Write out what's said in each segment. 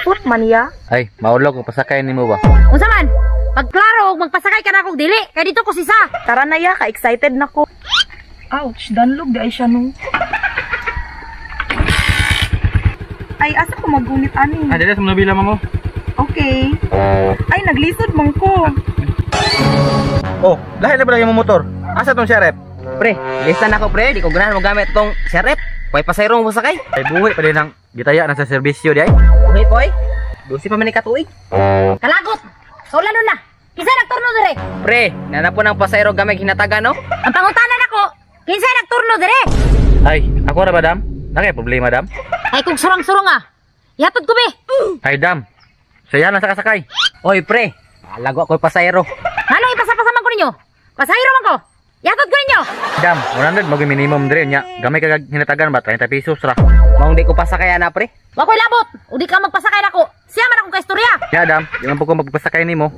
foot man ya. Ay, maulog ko pasakay nimo ba? Unsa man? Pagklaro og magpasakay ka na akong dili, kay dito ko sisa. Tara na ya, ka excited na ko. Ouch, danlog di ay siya no. Ay, asa ko maggunit ani? Ah, dili sa nobila mamo. Okay. Ay, naglisod man ko. Oh, lahi na ba lagi mo motor? Asa tong sheriff? Pre, lista na ako pre, di ko ganahan mo gamit tong sheriff. Way pasayro mo sakay. Ay buhi pa din ang gitaya na sa serbisyo di ay. Buhi po ay. Dusi pa man ni katuig. Kalagot. Saulan na. Kinsa nagturno dire? Pre, nana po ng pasayro gamay hinatagan no? Ang pangutana nako, kinsa nagturno dire? Ay, ako ra ba dam? Nakay problema dam? Ay kung surang-surong ah. Ihatod ko be. Ay dam. Saya na sa kasakay. Oy pre, alago ako pasayro. Ano ipasapasa man ko ninyo? Pasayro man ko. Ihatod ko ninyo. Dam, 100 mo minimum dire nya. Gamay ka hinatagan ba 30 pesos ra. Maong di ko pasakay ana pre. Wa ko'y labot. Udi ka magpasakay nako. Siya man akong kaistorya. Ya dam, di man po ko magpasakay nimo.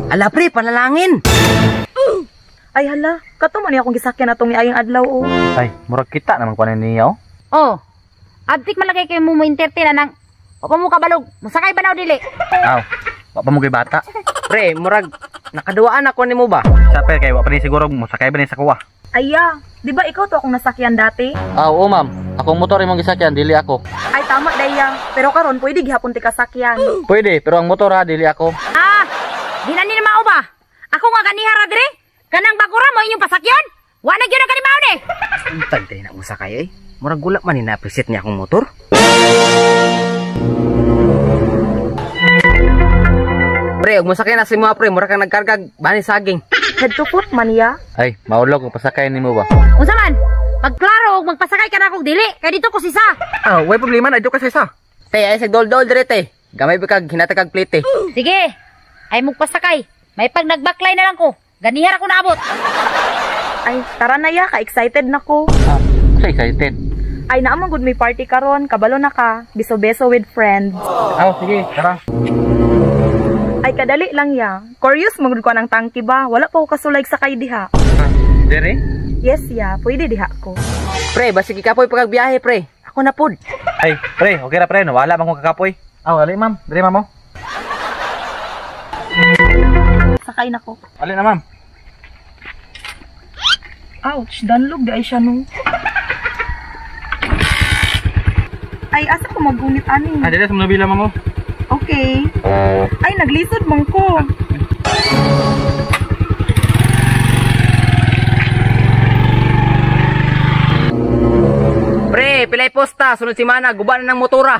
Ala pre, panalangin. Ay hala, kato man niya akong gisakyan atong niayang adlaw oh. Ay, murag kita naman kuan niya oh. Oh. Abtik malagay kay mo mo entertain anang. Wa pa mo kabalog. Musakay ba na o dili? Aw, wa pa mo kay bata. Pre, murag nakaduwaan ako nimo ba? Sa pre kay wa pa ni siguro mo sakay ba ni sa kuwa. Ay ya, di ba ikaw to akong nasakyan dati? Aw, oo ma'am. Akong motor imong gisakyan, dili ako. Ay tama daya, pero karon pwede gihapon ti kasakyan. Pwede, pero ang motor ha, dili ako. Ah, di na ni mao ba? Ako nga ganihara dire. Kanang bagura mo inyong pasakyan? Wa na gyud na kani mao ni. Untag diri na mo sakay ay. Murag gula man ni na-appreciate niya akong motor. Pre, ug mosakay na si mo pre, mura kang nagkargag bani saging. Head to foot man ya. Ay, maulog ko pasakay nimo ba? Unsa man? Pagklaro og magpasakay ka na akong dili, kay dito ko sisa. Ah, way problema na dito ka sa isa. Te, ay sa dol-dol dire te. Gamay ba kag hinatag plate. Sige. Ay magpasakay. May pag nagbaklay na lang ko. Ganihara ko naabot. Ay, tara na ya, ka excited na ko. Ah, sa excited. Ay naa man gud may party karon, kabalo na ka. Beso-beso with friends. Aw, sige, tara. Ay kadali lang ya. Curious man gud ko ng tangki ba? Wala pa ko kasulay sakay diha. Ah, dire? Yes ya, pwede diha ko. Pre, basig ikapoy pagbiyahe pre. Ako na pod. Ay, pre, okay ra pre, no wala man ko kakapoy. Aw, ali ma'am, dire ma'am. Oh. Sakay na ko. Ali na ma'am. Ouch, danlog di ay siya no. Ay, asa ko maggunit ani? Ah, dili sa nobila ma'am. Oh. Okay. Ay, naglisod man ko. Pre, pilay posta, sunod semana guba na ng motora.